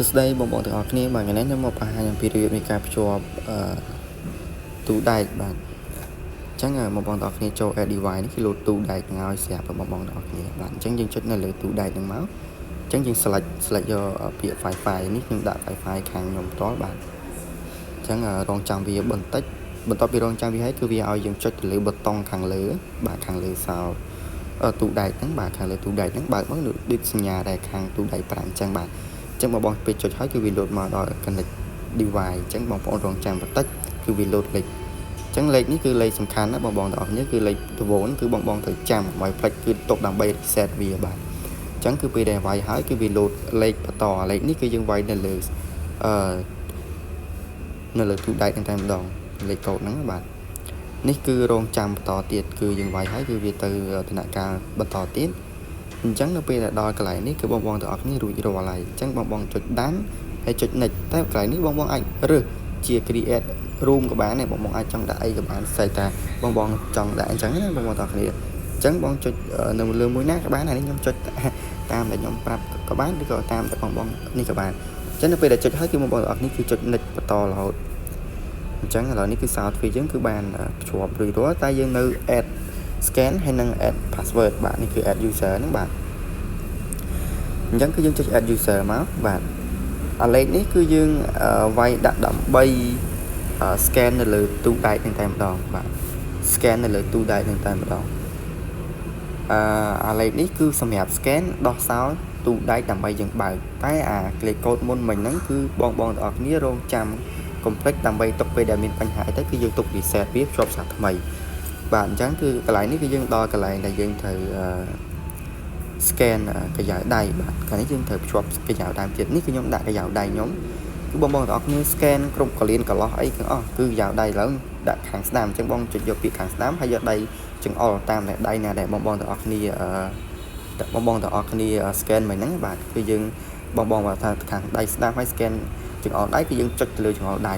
សួស្តីបងប្អូនទាំងអស់គ្នាបាទថ្ងៃនេះខ្ញុំមកបង្ហាញអំពីរបៀបនៃការភ្ជាប់អឺទូដែកបាទអញ្ចឹងបងប្អូនទាំងអស់គ្នាចូល add device នេះគឺលោតទូដែកនឹងឲ្យស្រាប់បងប្អូនទាំងអស់គ្នាបាទអញ្ចឹងយើងចុចនៅលើទូដែកនឹងមកអញ្ចឹងយើង select យកពាក្យ Wi-Fi នេះខ្ញុំដាក់ Wi-Fi ខាងខ្ញុំផ្ទាល់បាទអញ្ចឹងរងចាំវាបន្តិចបន្ទាប់ពីរងចាំវាហើយគឺវាឲ្យយើងចុចទៅលើប៊ូតុងខាងលើបាទខាងលើសោទូដែកហ្នឹងបាទខាងលើទូដែកហ្នឹងបើកមកដូចសញ្ញាដែលខាងទូដែក5អញ្ចឹងបាទអញ្ចឹងបងបងពេលចុចហើយគឺវាលោតមកដល់ connect device អញ្ចឹងបងប្អូនរងចាំបន្តិចគឺវាលោតលេខអញ្ចឹងលេខនេះគឺលេខសំខាន់ណាបងបងទាំងអស់គ្នាគឺលេខដំបូងគឺបងបងត្រូវចាំឲ្យផ្លេចគឺទុកដើម្បី reset វាបាទអញ្ចឹងគឺពេលដែលវាយហើយគឺវាលោតលេខបន្តលេខនេះគឺយើងវាយនៅលើអឺនៅលើទូដែកហ្នឹងតែម្ដងលេខកូដហ្នឹងបាទនេះគឺរងចាំបន្តទៀតគឺយើងវាយហើយគឺវាទៅដំណាក់កាលបន្តទៀតអញ្ចឹងនៅពេលដែលដល់កន្លែងនេះគឺបងបងទាំងអស់គ្នារួចរាល់ហើយអញ្ចឹងបងបងចុច done ហើយចុច next តែកន្លែងនេះបងបងអាចរើសជា create room ក៏បានដែរបងបងអាចចង់ដាក់អីក៏បានស្អីតាបងបងចង់ដាក់អញ្ចឹងណាបងបងទាំងអស់គ្នាអញ្ចឹងបងចុចនៅលើមួយណាក៏បានអានេះខ្ញុំចុចតាមដែលខ្ញុំប្រាប់ក៏បានឬក៏តាមតែបងបងនេះក៏បានអញ្ចឹងនៅពេលដែលចុចហើយគឺបងបងទាំងអស់គ្នាគឺចុច next បន្តរហូតអញ្ចឹងឥឡូវនេះគឺ សោទ្វារយើងគឺបានភ្ជាប់រួចរាល់តែយើងនៅ add scan ហើយនិង add password បាទនេះគឺ add user ហ្នឹងបាទអញ្ចឹងគឺយើងចុច add user មកបាទអាលេខនេះគឺយើងវាយដាក់ដើម្បី scan នៅលើទូដែកនឹងតែម្ដងបាទ scan នៅលើទូដែកនឹងតែម្ដងអឺអាលេខនេះគឺសម្រាប់ scan ដោះសោទូដែកដើម្បីយើងបើកតែអាលេខកូដមុនមិញហ្នឹងគឺបងបងទាំងអស់គ្នារងចាំ complex ដើម្បីទុកពេលដែលមានបញ្ហាអីទៅគឺយើងទុក reset វាភ្ជាប់សាថ្មីបាទអញ្ចឹងគឺកន្លែងនេះគឺយើងដល់កន្លែងដែលយើងត្រូវអឺ scan ក្រយៅដៃបាទកាលនេះយើងត្រូវភ្ជាប់ក្រយៅដៃទៀតនេះគឺខ្ញុំដាក់ក្រយៅដៃខ្ញុំគឺបងបងទាំងអស់គ្នា scan គ្រប់កលៀនកន្លោះអីទាំងអស់គឺក្រយៅដៃឡើងដាក់ខាងស្ដាំអញ្ចឹងបងចុចយកពាក្យខាងស្ដាំហើយយកដៃចង្អុលតាមតែដៃណាដែលបងបងទាំងអស់គ្នាអឺបងបងទាំងអស់គ្នា scan មិញហ្នឹងបាទគឺយើងបងបងថាខាងដៃស្ដាំហើយ scan ចង្អុលដៃគឺយើងចុចទៅលើចង្អុលដៃ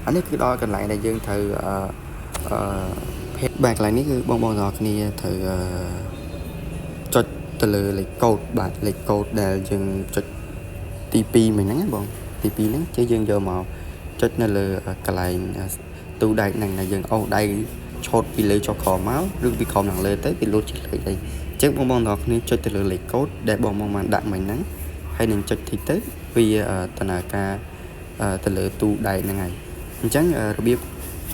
អានេះគឺដល់កន្លែងដែលយើងត្រូវអឺអឺបាទកន្លែងនេះគឺបងបងទាំងអស់គ្នាត្រូវអឺចុចទៅលើលេខកូដបាទលេខកូដដែលយើងចុចទី2មិញហ្នឹងណាបងទី2ហ្នឹងជិះយើងយកមកចុចនៅលើកន្លែងទូដែកហ្នឹងដែលយើងអូសដៃឆូតពីលើចុះក្រោមមកឬពីក្រោមឡើងលើទៅវាលោតជាលេខអីអញ្ចឹងបងបងទាំងអស់គ្នាចុចទៅលើលេខកូដដែលបងបងបានដាក់មិញហ្នឹងហើយនឹងចុចតិចទៅវាដំណើរការទៅលើទូដែកហ្នឹងហើយអញ្ចឹងរបៀប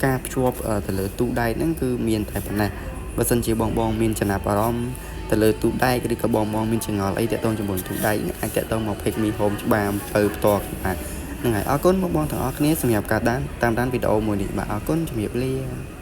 ការភ្ជាប់ទៅលើទូដែកហ្នឹងគឺមានតែប៉ុណ្ណេះបើសិនជាបងបងមានចំណាប់អារម្មណ៍ទៅលើទូដែកឬក៏បងបងមានចម្ងល់អីតាក់ទងជាមួយទូដែកអាចតាក់ទងមក page Mi Home ច្បារអំពៅផ្ទាល់បាទហ្នឹងហើយអរគុណបងបងទាំងអស់គ្នាសម្រាប់ការតាមដានវីដេអូមួយនេះបាទអរគុណជំរាបលា។